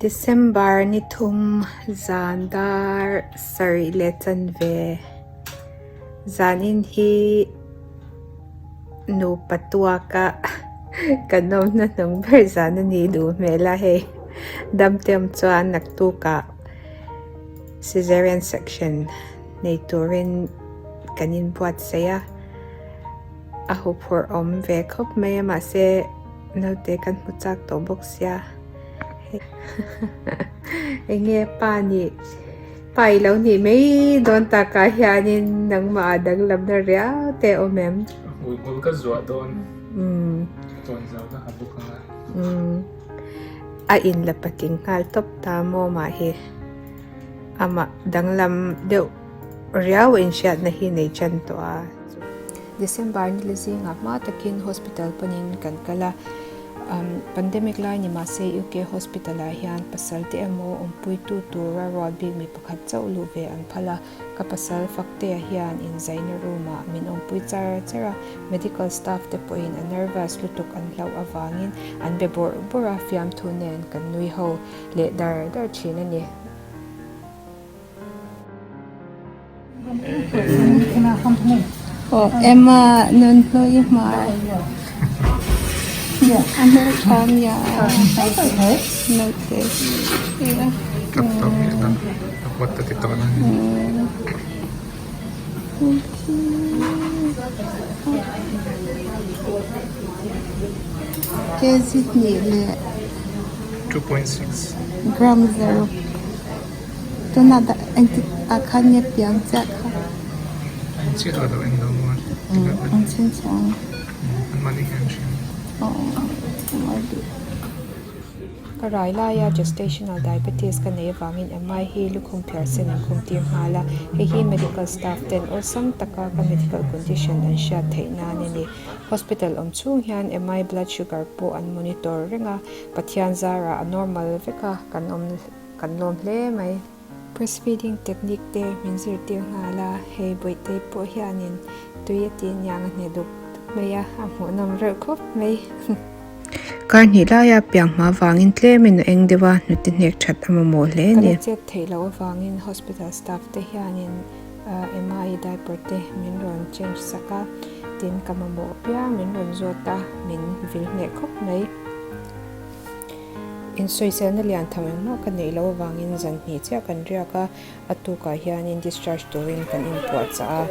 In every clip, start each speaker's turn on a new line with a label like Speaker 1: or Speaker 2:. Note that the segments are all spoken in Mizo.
Speaker 1: December ni thum zan dar sarih leh chanve zanin hi nupa tuaka kan awmna hnung ber zan a nih duh hmel a hei damte awm chuan naktukah Caesarean section nei turin kan inbuatsaih a a huphurh awm ve khawp mai a mahse naute kan hmu chak tawh bawk sia. Enge pa nih pa i lo nih mai dawn takah hianin nangmah ah danglamna riau te a awm em?
Speaker 2: A hmui hmul ka zuah dawn. Tawn zau ka ha bawk ang a.
Speaker 1: A in la patling nghal tawp ta maw mah hi amah danglam deuh riau a inhriatna hi nei tan tawh a. December nila zingah hma takin hospital panin kan kal a, pandemic lai ni mahse UK hospital ah hian pasal te emaw awmpuitu tura rual bik mi pakhat chauh luh ve an phal a, ka pasal Faktea hian inzaina room ah min awmpui char char a, medical staff te pawhin a nervous lutuk an hlauh avangin an be bawrh bawrh a, fiamthu nen kan nui ho leh dar dar thin a ni. Emma nun hlui hmai a hmeltha nia naute kg hnih leh gram zero. Tunah dah engtik ah khan nge piang chiah kha?
Speaker 2: Ang chiah lo eng lo maw?
Speaker 1: Ang chin chiah ang.
Speaker 2: An mahni hian an hria.
Speaker 1: Ka rai laia gestational diabetes ka nei avangin MI hi lukhum phiar sen an khum tir nghal a, hei hi medical staff ten awlsam taka ka medical condition an hriat theih nan a ni. Hospital awm chhung hian MI blood sugar pawh an monitor reng a, Pathian zarah a normal vek a kan awm. Kan lawm hle mai. Breastfeeding technique te min zirtir nghal a, hei Bawihtei pawh hianin tui a tih niang a hne duk duk mai a, a hmuhnawm reuh khawp mai. Kar hnih laia piang hma vangin tlemin a eng deuh a, hnute hnek that a mamawh hle a ni. Ka la chet theih loh avangin hospital staff te hianin Emma-i diaper te min rawn change sak a, tin ka mamawh apiang min rawn zawt a, min vil hneh khawp mai. Insawiselna lian tham engmah ka neih loh avangin zan hnih chiah kan riak a, a tukah hianin discharge turin kan inpuahchah a,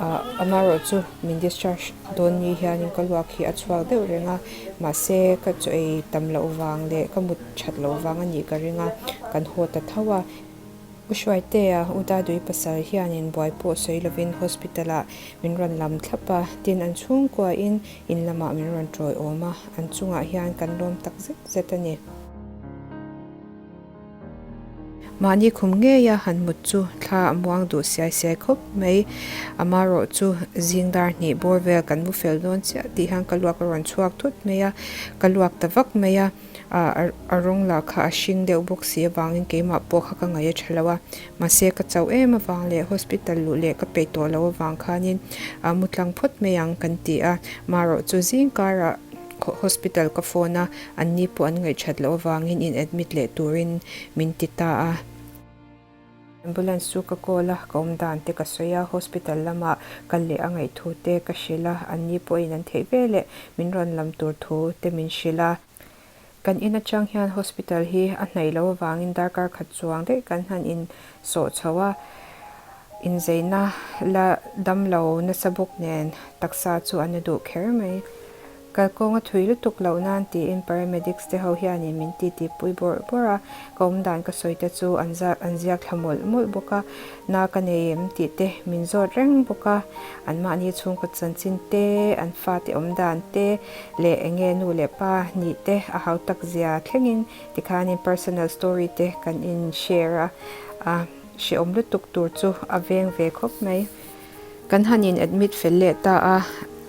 Speaker 1: ah amaherawh chu min discharge dawn ni hianin ka luak hi a chhuak deuh reng a, mahse ka chaw ei tam loh vang leh ka mut that loh vang a nih ka ring a, kan haw ta tho a. U Hruaitea, U Dadui pasal hianin buai pawh sawi lovin hospital-ah min rawn lam thlap a, tin an chhungkuain in lamah min rawn tawiawm a, an chungah hian kan lawm tak zet zet a ni. Mahni khum ngeia han mut chu thla a muang duh siai siai khawp mai. Amarawh chu zing dar hnih bawr vel kan mu fel dawn chiah tih hian ka luak a rawn chhuak thut mai a, ka luak ta vak mai a. A rawng lah kha a hring deuh bawk si avangin keimah pawh kha ka ngaih a tha lo a, mahse ka chauh em avang leh hospital luh leh ka peih tawh loh avang khanin a mu tlang phawt mai ang kan ti a, marawh chu zing karah hospital ka phone a, anni pawh an ngaih that loh avangin in admit leh turin min ti ta a. Ambulance chu ka call a, ka awm dan te ka sawi a, hospital lamah kal leh a ngaih thu te ka hrilh a, anni pawhin an theih veleh min rawn lam tur thu te min hrilh a. Kan in atang hian hospital hi a hnaih loh avangin darkar khat chuang daih kan han in sawh chho a, inzeina la dam lo nasa bawk nen taksa chu a na duh kher mai. Kalkawng a thui lutuk loh nan tiin paramedics te ho hianin min titi pui bawrh bawrh a, ka awm dan ka sawi te chu an zak an ziak thla mawlh mawlh bawk a, na ka nei em tih te min zawt reng bawk a, an mahni chhungkaw chanchin te, an fate awm dan te leh eng nge nu leh pa nih te a hau tak zia thlengin tikhanin personal story te kan in share a, a hrehawm lutuk tur chu a veng ve khawp mai. Kan han in admit fel leh ta a,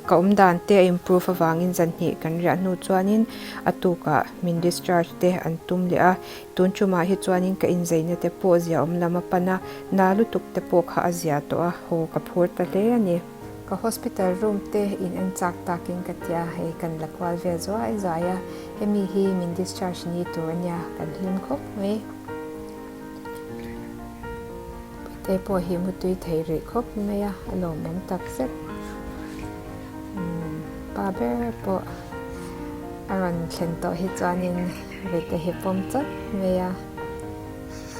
Speaker 1: ka awm dan te a improve avangin zan hnih kan riah hnu chuanin a tukah min discharge te an tum leh a, tun tumah hi chuanin ka inzeina te pawh zia awm lam a pan a, na lutuk te pawh kha a zia tawh a, haw ka phur ta hle a ni. Ka hospital room te in en chak takin ka tia, hei kan la kual vel zuai zuai a. Hemi hi min discharge ni tur a nia, kan hlim khawp mai. Puitei pawh hi mutui thei rih khawp mai a, a lawmawm tak zet. Pa ber pawh a rawn thlen tawh hi chuanin Vete hi pawm chawt mai a,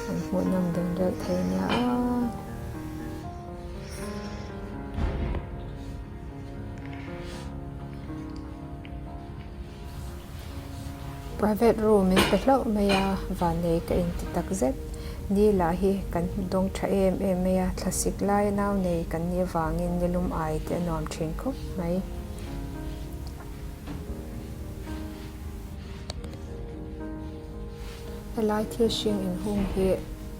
Speaker 1: an hmuhnawm dun reuh thei nia aw. Private room min pe hlauh mai a, vannei ka inti tak zet. Ni lah hi kan dawng tha em em mai a, thlasik lai nau nei kan nih avangin nilum ai te a nuam thin khawp mai. Helai thil hring inhung hi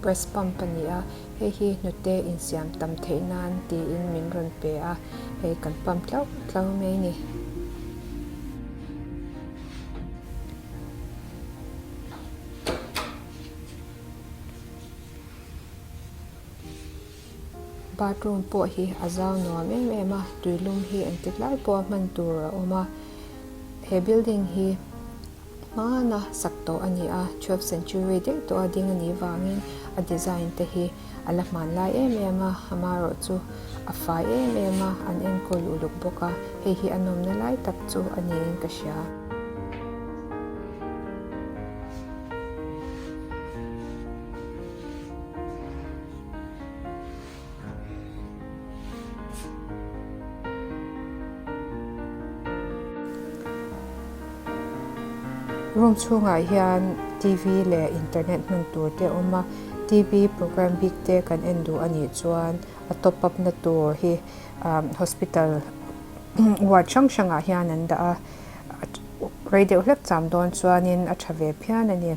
Speaker 1: breast pump a ni a, hei hi hnute insiam tam theih nan tiin min rawn pe a, hei kan pump tlauh tlauh mai a ni. Bathroom pawh hi a zau nuam em em a, tuilum hi engtik lai pawha hman tur a awm a, he building hi hmana sak tawh a ni a, twelve century daih tawha ding a nih vangin a design te hi a la hmanlai em em a, amaherawh chu a fai em em a, an enkawl uluk bawk a, hei hi a nawmna lai tak chu a niin ka hria. Room chhungah hian T_V leh internet hman tur te a awm a T_V program bik te kan en duh a nih chuan a top up na tur hi ah hospital ward hrang hrangah hian an dah a rei deuh hlek cham dawn chuanin a tha ve phian a ni.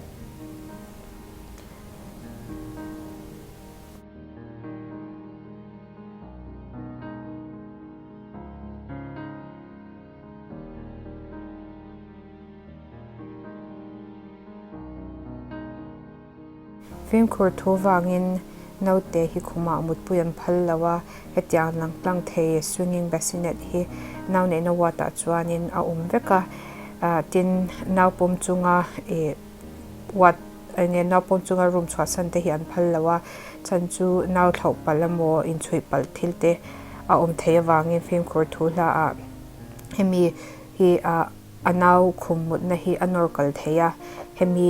Speaker 1: Fimkhur thu vangin naute hi khumah mutpui an phal lo a, hetiang lang tlang thei swinging bassinet hi nau neihna ward ah chuanin a awm vek a, tin nau pawm chunga ih ward enge nau pawm chunga room chhuahsan te hi an phal lo a, chhan chu nau thlauh palh emaw inchhuih palh thil te a awm theih avangin fimkhur thu hla ah hemi hi ah a nau khum mutna hi a nawr kal thei a, hemi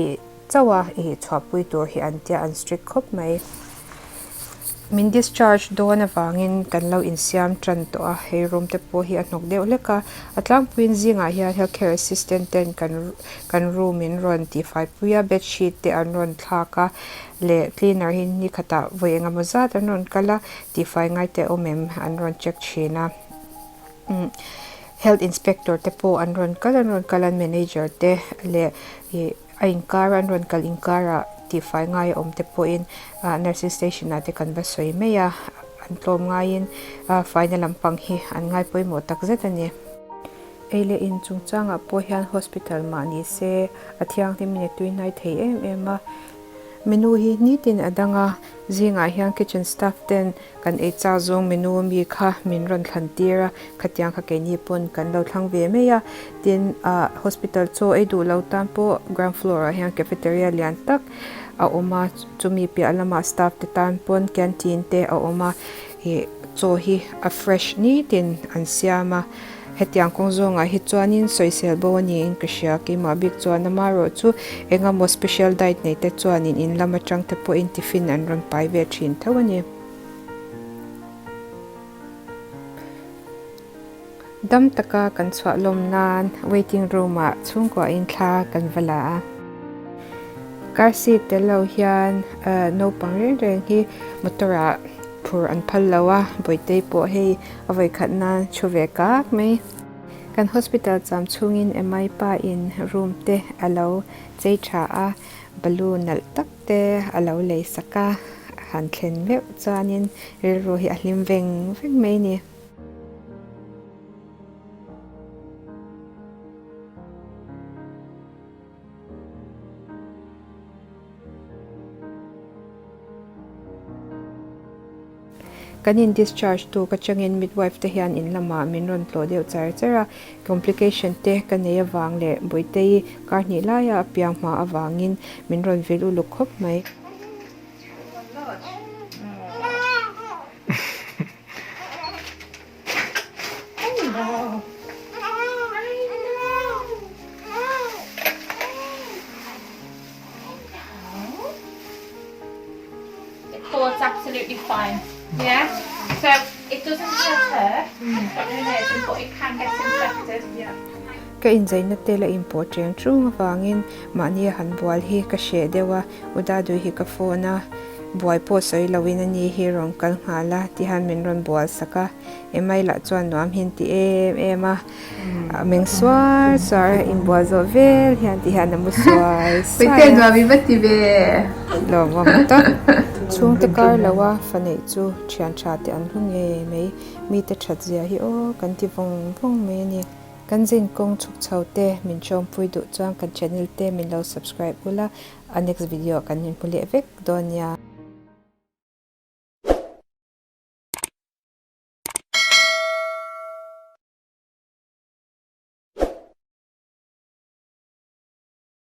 Speaker 1: chauh a ih chhuahpui tur hi an tia an strict khawp mai. Min discharge dawn avangin kan lo insiam tan tawh a, hei room te pawh hi a hnawk deuh hlek a, a tlangpuiin zingah hian health care assistant ten kan kan room in rawn tihfai pui a, bed sheet te an rawn thlak a leh cleaner hi ni khatah vawi engemaw zat an rawn kal a, tihfai ngai te a awm em an rawn check thin a. Health inspector te pawh an rawn kal an rawn kal a manager te leh ih a inkar an rawn kal inkarah tihfai ngai a awm te pawhin ah nursing station ah te kan va sawi mai a an tlawm ngaiin ah faina lampang hi an ngai pawimawh tak zet a ni. Ei leh in chungchangah pawh hian hospital mah ni se a thianghlim in a tui hnai thei em em a menu hi nitin a dang a zingah hian kitchen staff ten Kan ei chak zawng menu ami kha min rawn thlan tir a, khatiang kha keini pawn kan lo thlang ve mai a, tin ah hospital chaw ei duh lo tan pawh ground floor ah hian cafeteria lian tak a awm a, chumi piah lamah staff te tan pawn canteen te a awm a, ih chaw hi a fresh nitin an siam a, hetiang kawng zawngah hi chuanin sawisel bo a niin ka hria, keimah bik chuan amaherawh chu engemaw special diet nei te chuanin in lam atang te pawhin tiffin an rawn pai ve thin tho a ni. Dam taka kan chhuah lawm nan waiting room ah chhungkuahin thla kan va la a. Car seat tel lo hian naupang reng reng hi motor ah phur an phal lo a, Bawitei pawh hei a vawikhat nan thu ve kak mai. Kan hospital cham chhungin Emai pa in room te a lo chei tha a, balloon nalh tak te a lo lei sak a, han thlen meuh chuanin rilru hi a hlim veng veng mai a ni. Kan in discharge tuk atangin midwife te hian in lamah min rawn tlawh deuh char char a, complication te ka nei avang leh Bawihtei kar hnih laia a piang hma avangin min rawn vil uluk khawp mai.
Speaker 3: The cord's absolutely fine. Yeah? So it doesn't hurt her, it's got no nerves but it can get infected. Yeah.
Speaker 1: Ka inzaina te la inpawh ṭeng ṭung avangin mahni a han bual hi ka hreh deuh a, U Dadui hi ka phone a, buai pawh sawi loin ani hi rawn kal nghal a tihian min rawn bual sak a, Emai lah chuan nuam hi an ti em em a, a meng suar suar a, inbual zawh vel hian ti hian a mu suai suai a.
Speaker 4: Puitea nuam i va ti ve.
Speaker 1: Lawmawm tak. Chhungte kar lo a fa neih chu thian tha te an hlu ngei mai, mite that zia hi aw kan ti vawng vawng mai a ni. Kan zin kawng chhuk chho te min chawmpui duh chuan kan channel te min lo subscribe ula, a next video ah kan inhmu leh vek dawn nia.